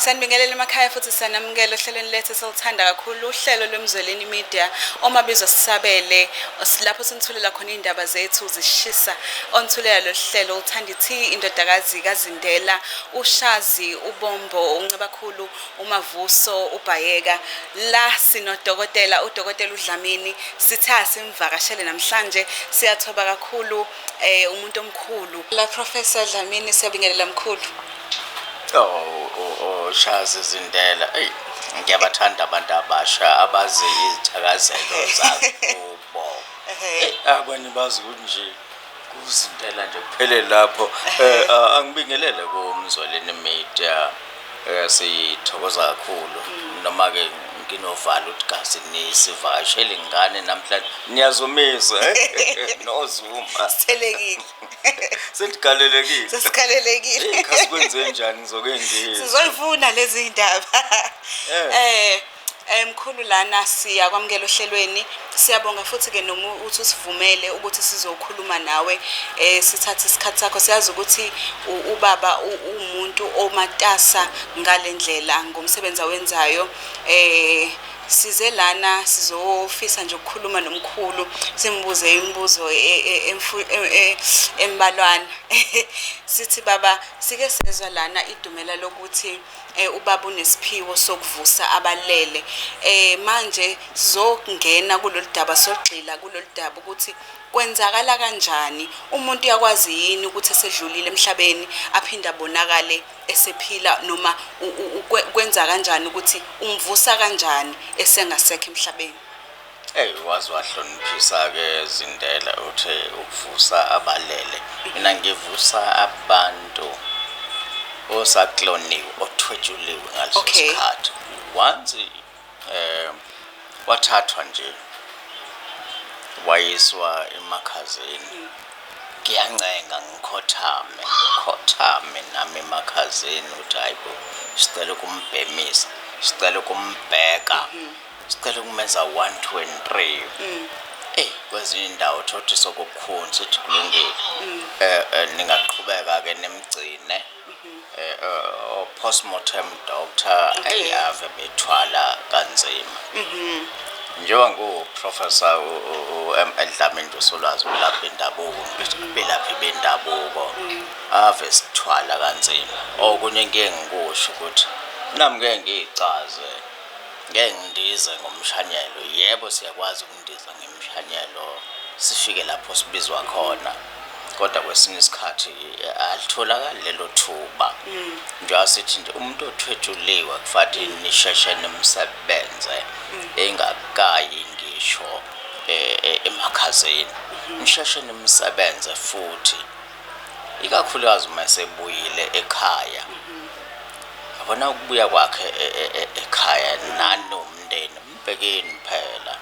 Sanibingelela emakhaya futhi siyanamukela ohlelweni lethu esilithanda kakhulu, uhlelo lweMzweleni Media, omabizo sisabele, lapho sinithulela khona iy'ndaba zethu zishisa. Onithulela lolu hlelo uThandi T, indodakazi kaZindela, uShazi, uBombo, uNcebakhulu, uMavuso, uBhayeka. La sinodokotela, uDokotela uDlamini, sithe asimvakashele namhlanje, siyathoba kakhulu, umuntu omkhulu. La Professor Dlamini, siyabingelela mkhulu. Oh, Shazi Zindela. Ey, ngiyabathanda abantu abasha abazi izithakazelo zakubo. Ey, abanye bazi ukuthi nje kuZindela nje kuphele lapho. Angibingelele kuMzweleni Media. Sithokoza kakhulu noma ke nginovalo ukuthi kazi nisivakashele ingane namhlanje niyazumisa nozuma. Sithelekile. Seligalelekile. Sesigalelekile. Khasi kwenze njani ngizoke ngizwe. Sizoyifuna lezi ndaba. Mkhulu, lana siyakwamukela ohlelweni, siyabonga futhi ke noma uthi usivumele ukuthi sizokhuluma nawe, sithathe isikhathi sakho. Siyazi ukuthi ubaba umuntu omatasa ngalendlela ngomsebenzi awenzayo. Size lana sizofisa nje ukukhuluma nomkhulu, simbuze imibuzo embalwana. Sithi baba, sike sezwa lana idumela lokuthi ubaba unesiphiwo sokuvusa abalele. Manje sizongena kulolu daba, sogxila kulolu daba ukuthi kwenzakala kanjani, umuntu uyakwazi yini ukuthi esedlulile emhlabeni aphinde abonakale esephila, noma kwenza kanjani ukuthi umvusa kanjani esengasekho emhlabeni? Ey, wazi wahloniphisa ke Zindela, uthe ukuvusa abalele. Mina ngivusa abantu osakloniwe, othwetshuliwe ngaleso sikhathi. Once wathathwa nje wayiswa emakhazeni, ngiyancenga ngikhothame, ngikhothame nami emakhazeni ukuthi hayibo, sicela ukumbhemisa, sicela ukumbheka, sicela ukumenza 1 2 and 3. Kwezinye indawo thothi sokukhuni sithi kulungile, ningaqhubeka ke nimgcine. Postmortem doctor ave bethwala kanzima. Njengoba ngu-Professor M.L. Dlamini usolwazi belaphi bendabuko, belaphi bendabuko ave sithwala kanzima. Okunye ngike ngikusho ukuthi nami ngeke ngiyicaze, ngeke ngindize ngomshanyelo. Yebo, siyakwazi ukundiza ngemishanyelo sifike lapho sibizwa khona, kodwa kwesinye isikhathi alitholakali lelo thuba. Njengoba sithi nje umuntu othwetshuliwe kufanele nisheshe nimsebenze engakayi ngisho emakhazeni, nisheshe nimsebenze futhi ikakhulukazi uma esebuyile ekhaya. Yabona ukubuya kwakhe ekhaya nani nomndeni, mbhekeni phela.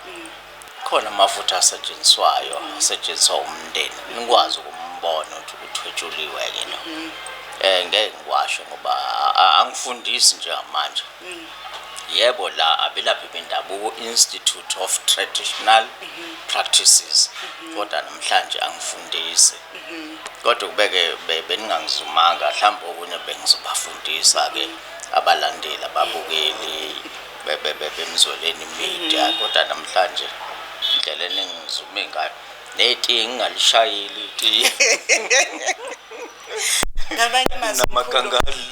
Khona amafutha asetshenziswayo, asetshenziswa umndeni, nikwazi ukumbona ukuthi uthwetshuliwe-ke lo. Ngeke ngiwasho ngoba angifundisi njengamanje. Yebo, la abelaphi bendabuko, Institute of Traditional Practices, kodwa namhlanje angifundisi. Kodwa kubeke beningangizumanga, mhlawumbe okunye bengizobafundisa-ke abalandeli, ababukeli beMzweleni Media. Kodwa namhlanje indlela eningizume ngayo netiye ngingalishayeli itiye. Ngamanye amazwi, namakangali.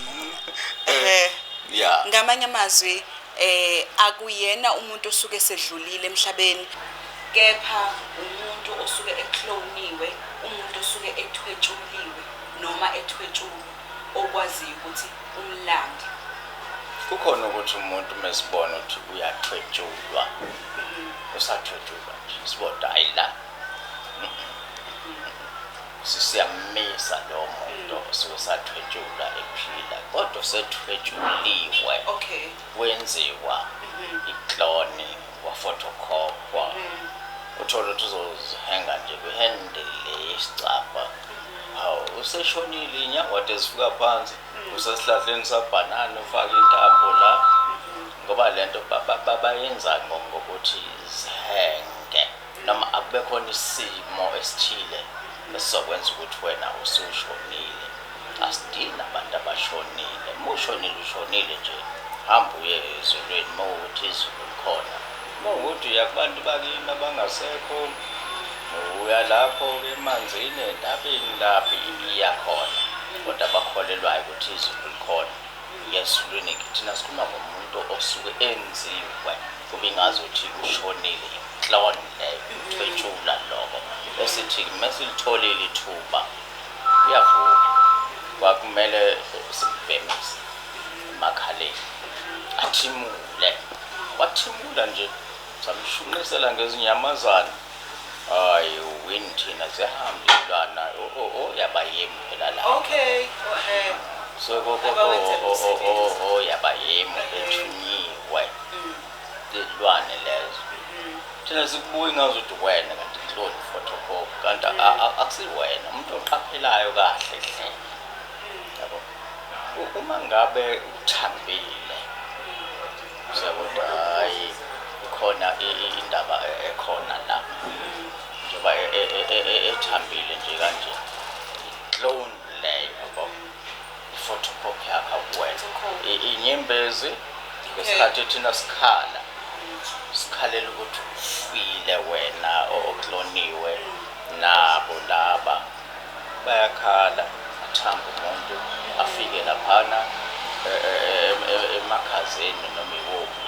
Ya. Ngamanye amazwi, akuyena umuntu osuke esedlulile emhlabeni, kepha umuntu osuke ekloniwe, umuntu osuke ethwetshuliwe noma ethwetshulwe, okwaziyo ukuthi umlande. Kukhona ukuthi umuntu mesibona ukuthi uyathwetshulwa, usathwetshulwa nje, sibona hayi la siyamisa lo muntu osuke sathwetshulwa ephila, kodwa sethwetshuliwe, wenziwa ikloni, wafotokopwa, uthola ukuthi uzozihenga nje kwihandle le yesicabha. Hawu, useshonile, inyawo ezifika phansi, usesihlahleni sabhanana, ufake intambo la, ngoba lento bayenza ngokuthi zihenge noma akube khona isimo esithile esizokwenza ukuthi wena usushonile. Asidili nabantu abashonile. Uma ushonile ushonile nje, hamba uye ezulwini uma kuwukuthi izulu likhona. Uma kuwukuthi uya kubantu bakini abangasekho, uya lapho-ke emanzini, entabeni laphi iya khona. Kodwa abakholelwayo ukuthi izulu likhona, uya ezulwini-ke. Thina sikhuluma ngomuntu osuke enziwe kube ngazuthi ushonile, i-clone leyo, ukuthwetshula lokho. Esithi mesilitholile ithuba uyavuka. Kwakumele sikubhemise emakhaleni, athimule. Wathimula nje, samshunqisela ngezinyamazane. Hayi win thina ziyahamba iy'lwana, oyabayemu phela la. Okay. So Abawenza lo msebenzi. Oyabayemu bethunyiwe izilwane lezo. Thina sikubuka ngazuthi wena kanti clone photocopy, kanti akusiwena umuntu oqaphelayo kahle hle. Yabo. Uma ngabe uthambile siyabona hayi khona indaba ekhona la. Njengoba ethambile nje kanje. Clone leyo yabo. I-photocopy yakho kuwena. Photocopy. Inyembezi ngesikhathi thina sikhala. Sikhalela ukuthi ufile wena okloniwe nabo laba bayakhala, athamba umuntu afike laphana emakhazeni noma ikuphi,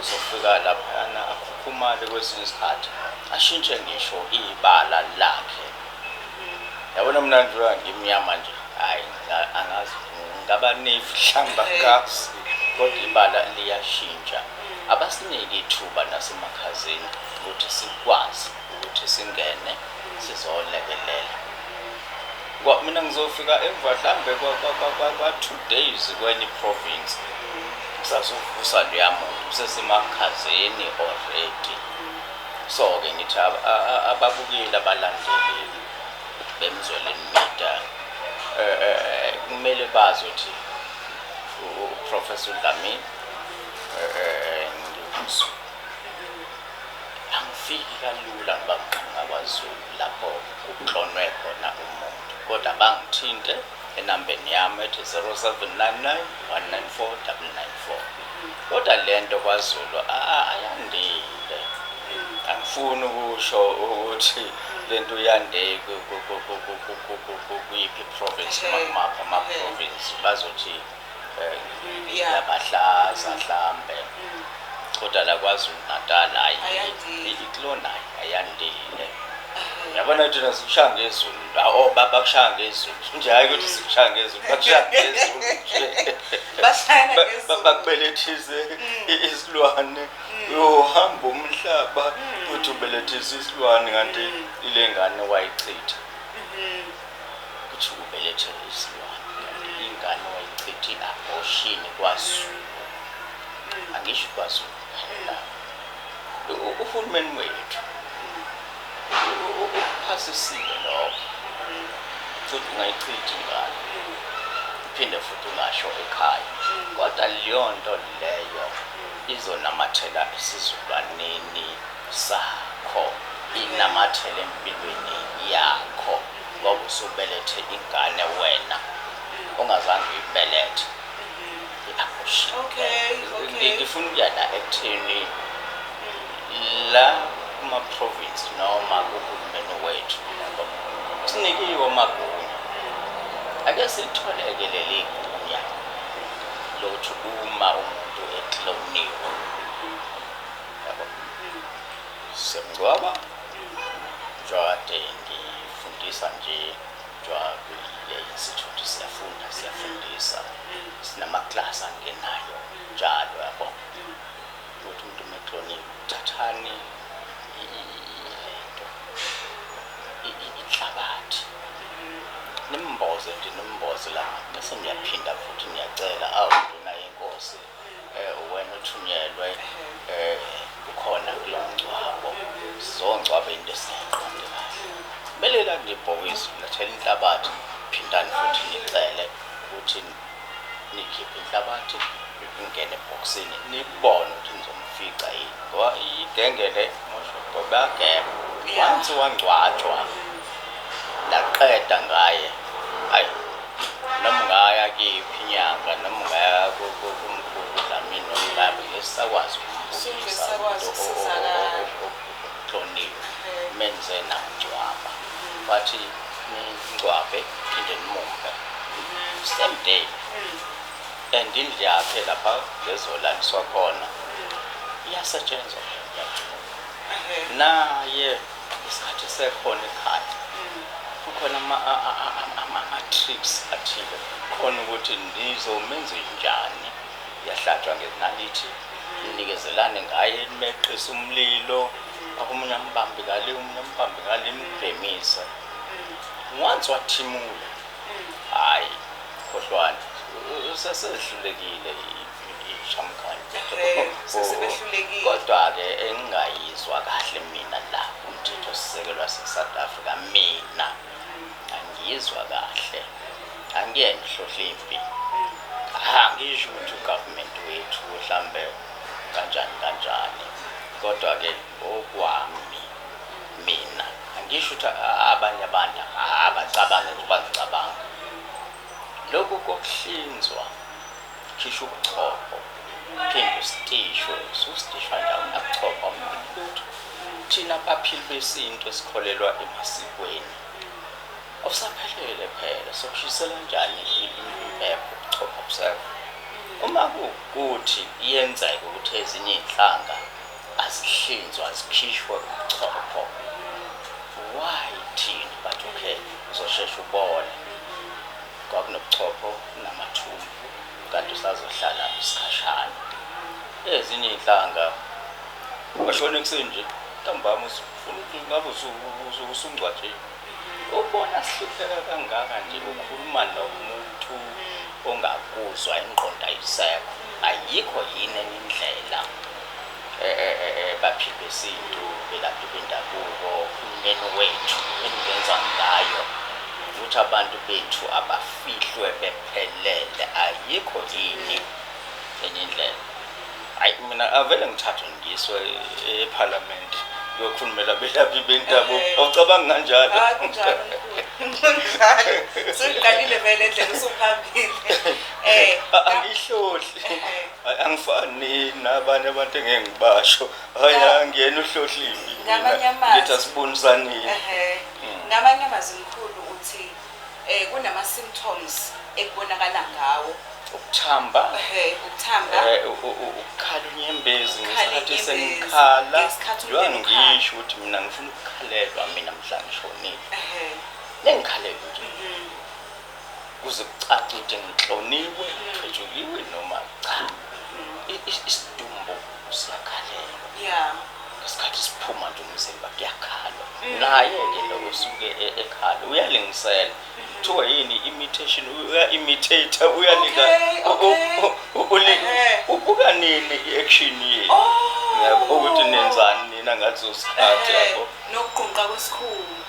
uzofika laphana akhukhumale kwesinye isikhathi ashintshe ngisho ibala lakhe. Yabona mina nje ngimnyama nje, hayi angazi ngaba navy mhlawumbe angazi, kodwa ibala liyashintsha. Abasiniki ithuba nasemakhazeni ukuthi sikwazi ukuthi singene sizolekelela. Mina ngizofika emva mhlambe kwa 2 days kwenye province, kusazovusa loya muntu usesemakhazeni already. So-ke ngithi ababukeli abalandeli beMzweleni Media kumele bazi ukuthi uProfessor Dlamini ngingumZulu. Angifiki kalula ngoba ngiqhamuka kwaZulu lapho kuklonwe khona umuntu, kodwa bangithinte enambeni yami ethi 0799 194 994. Kodwa lento kwaZulu ayandile. Angifuni ukusho ukuthi lento yande kuyiphi province noma kumaphi ama-province, bazothi yabahlaza mhlambe. Kodwa la KwaZulu Natal hayi, Ayandile. i-clone hayi ayandile. Yabona thina sikushaya ngezulu, oh bakushaya ngezulu nje, hayi ukuthi sikushaya ngezulu, bakushaya ngezulu nje. Bashayana ngezulu. Bakubelethise isilwane, uyohamba umhlaba uthi ubelethise isilwane kanti ile ngane wayichitha. Kuthi ubelethe isilwane kanti ingane wayichitha, i-abortion kwaZulu. Angisho kwaZulu kuphela. Uhulumeni wethu uphasisile lokho futhi ungayichithi ingane, uphinde futhi ungasho ekhaya, kodwa leyo nto leyo izonamathela esizukulwaneni sakho, inamathele empilweni yakho, ngoba usubelethe ingane wena ongazange uyibelethe, i-abortion. Ngifuna ukuya la ekutheni la kuma-province noma kuhulumeni wethu yabo, sinikiwe amagunya, ake silitholeke leli gunya lokuthi uma umuntu ekloniwe yabo siyamngcwaba. Njengoba ngifundisa nje njengoba kule institute siyafunda, siyafundisa, sinamaklasi angenayo njalo yabo, ukuthi umuntu uma ekloniwe uthathani lento inhlabathi nimboze nje, nimboze la, bese niyaphinda futhi niyacela, awu nduna yenkosi, wena othunyelwe ukhona kulo mngcwabo, sizongcwaba into esingayiqondi kahle. Kumele la ibhokisi lethela inhlabathi, phindani futhi nicele ukuthi nikhiphe inhlabathi ingene ebhokisini, nibone ukuthi nizomfica yini, ngoba igenge le mosho bayageba. Once wangcwatshwa laqeda ngaye, hayi Noma ungaya kuyiphi inyanga, noma ungaya kumkhulu uDlamini, noma ungaya ngesakwazi Suke ukumbuyisa sakwazi umuntu ukusizakala. okloniwe, menze namgcwaba, bathi ningcwabe phinde nimumbe same day, and indlu yakhe lapha ngezolaliswa khona iyasetshenzwa, iyagcinwa. Naye isikhathi sekhona ekhaya, kukhona ama-tricks athile khona ukuthi nizomenze njani. Uyahlatshwa ngezinalithi, nikezelane ngaye, nimeqise umlilo, omunye ambambe ngale, omunye ambambe ngale, nimbhemise. Once wathimula, hhayi, khohlwane, sesehlulekile ishamkhani. Sesebehlulekile. Kodwa-ke engingayizwa kahle mina la kumthetho sisekelo wase-South Africa, mina angiyizwa kahle, angiyena ihlohla impi, angisho ukuthi ugovernment wethu mhlambe kanjani kanjani, kodwa-ke okwami mina angisho ukuthi abanye abantu abacabange nje bangicabanga lokhu kokuhlinzwa, khishwa ubuchopho, phinde usitishwe, ususitishwa nje, awunabuchopho, awunalutho. Thina baphili besintu esikholelwa emasikweni, awusaphelele phela, sokushisela kanjani impepho, ubuchopho busekho? Uma kuwukuthi iyenzeka ukuthi ezinye iy'nhlanga azihlinzwa, azikhishwe ubuchopho, why thina? But okay, uzosheshe ubone kwakunobuchopho namathumbu, kanti usazohlala isikhashana. Ezinye iy'nhlanga washona ekuseni nje, ntambama usufuna ukuthi ngabe usungcwatshiwe. Ubona sihlupheka kangaka nje, ukhuluma nomuntu ongakuzwa, ingqondo ayisekho. Ayikho yini enye indlela, baphili besintu, belaphi bendabuko, uhulumeni wethu, eningenza ngayo ukuthi abantu bethu abafihlwe bephelele? Ayikho yini enye indlela? Hayi, mina avele ngithathwe ngiyiswe ephalamende ngiyokhulumela belaphi bendabuko. Awucabangi kanjalo? Hayi, kunjalo mkhulu, kunjalo. Suyiqalile vele indlela, usuphambili. Angihlohli. Angifani nabanye abantu engeke ngibasho. Hayi, angiyena uhlohlimbi. Ngamanye amazwi- Ngithi asibonisanini. Ngamanye amazwi mkhulu, uthi kunama symptoms ekubonakala ngawo? Ukuthamba. Ukuthamba. Ukukhala unyembezi Ukukhala ngesikhathi inyembezi, sengikhala. ngesikhathi Njengoba umndeni ukhala. ngisho ukuthi mina ngifuna ukukhalelwa mina mhla ngishonile, nengikhalelwe nje kuze kucace ukuthi ngihloniwe, ngithwetshuliwe noma cha. Isidumbu siyakhalelwa ngesikhathi siphuma nje umzimba, kuyakhalwa. Naye-ke lo osuke ekhala uyalingisela, kuthiwa yini, imitation, uya-imitate, uyalinga. Ubuka nini i-action yenu? Yabo, ukuthi nenzani nina ngaleso sikhathi. Yabo. Nokugqunqa kwesikhumba.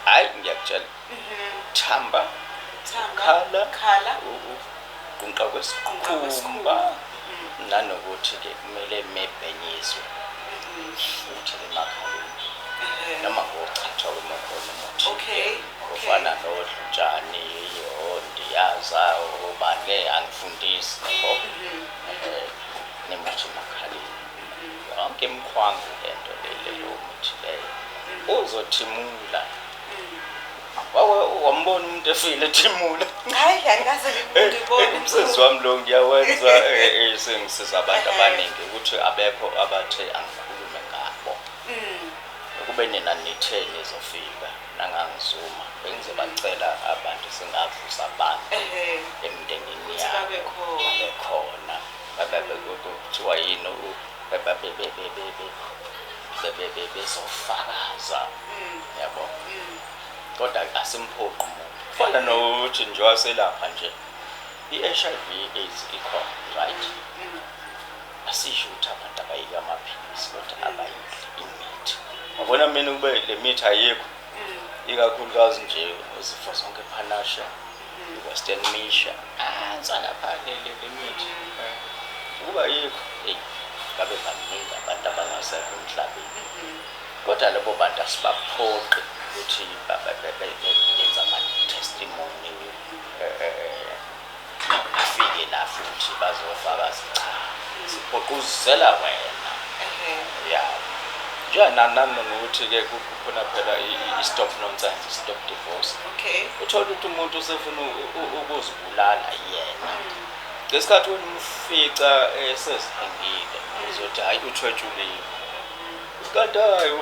Hhayi, ngiyakutshela, thamba, Thamba, khala, khala, gqunqa Gqunqa kwesikhumba, kwesikhumba. nanokuthi-ke kumele mebhenyiswe futhi emakhaleni, noma ngochatha kwemakhona umuthi ofana nodlutshani, ondiyaza, obani, angifundisi yabo, nemithi emakhaleni, yonke imkhwangu lento leyo mithi leyo uzothimula. Wake wambona umuntu efile ethimula? Hayi, angikaze ngibone. Umsebenzi wami lo ngiyawenza, sengisiza abantu abaningi ukuthi abekho abathe angikhulume ngabo. Ukube nina nithe nizofika nangangizuma, bengizobacela abantu, singavusa abantu emndenini Ukuthi yabo, babe khona. Babe khona. Kuthiwa yini, bezofakaza, yabo. Kodwa asimphoqi umuntu, kufana nokuthi nje waselapha nje i-HIV AIDS ikhona, right? Asisho ukuthi abantu abayike amaphilisi, kodwa abayidli imithi. Wabona mina, kube le mithi ayikho, ikakhulukazi nje izifo zonke, phanasha, i-Western Misha, ansa lapha le mithi. Ukuba yikho, eyi, ngabe baningi abantu abangasekho emhlabeni. Kodwa labo bantu asibaphoqi ukuthi benze ama-testimony, afike la futhi bazofakaza. Cha, siphoquzela wena. Ya, Njenganani nokuthi-ke kukhona phela i-stop nonsense, i-stop divorce. Uthola ukuthi umuntu usefuna ukuzibulala yena. Ngesikhathi wena umfica esezihengile, uzothi, "Hhayi, uthwetshuliwe," kanti hhayi,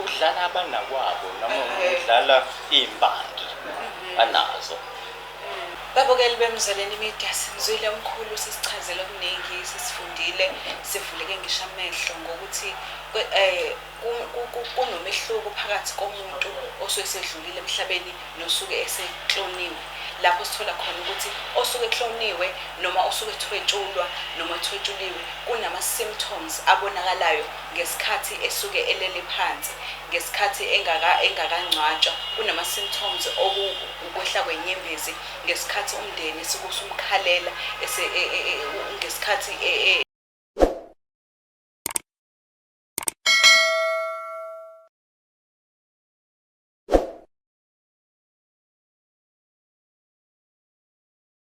udlala abanakwabo noma udlala iy'mbangi anazo. Babukeli beMzweleni Media, simzwile umkhulu, sisichazele okuningi, sisifundile, sivuleke ngisho amehlo ngokuthi kunomehluko phakathi komuntu osuke esedlulile emhlabeni nosuke esekloniwe. Lapho sithola khona ukuthi osuke ekloniwe noma osuke ethwetshulwa noma ethwetshuliwe kunama-symptoms abonakalayo ngesikhathi esuke elele phansi, ngesikhathi engakangcwatshwa. Kunama-symptoms ukwehla kwenyembezi ngesikhathi umndeni esuke usumkhalela, ngesikhathi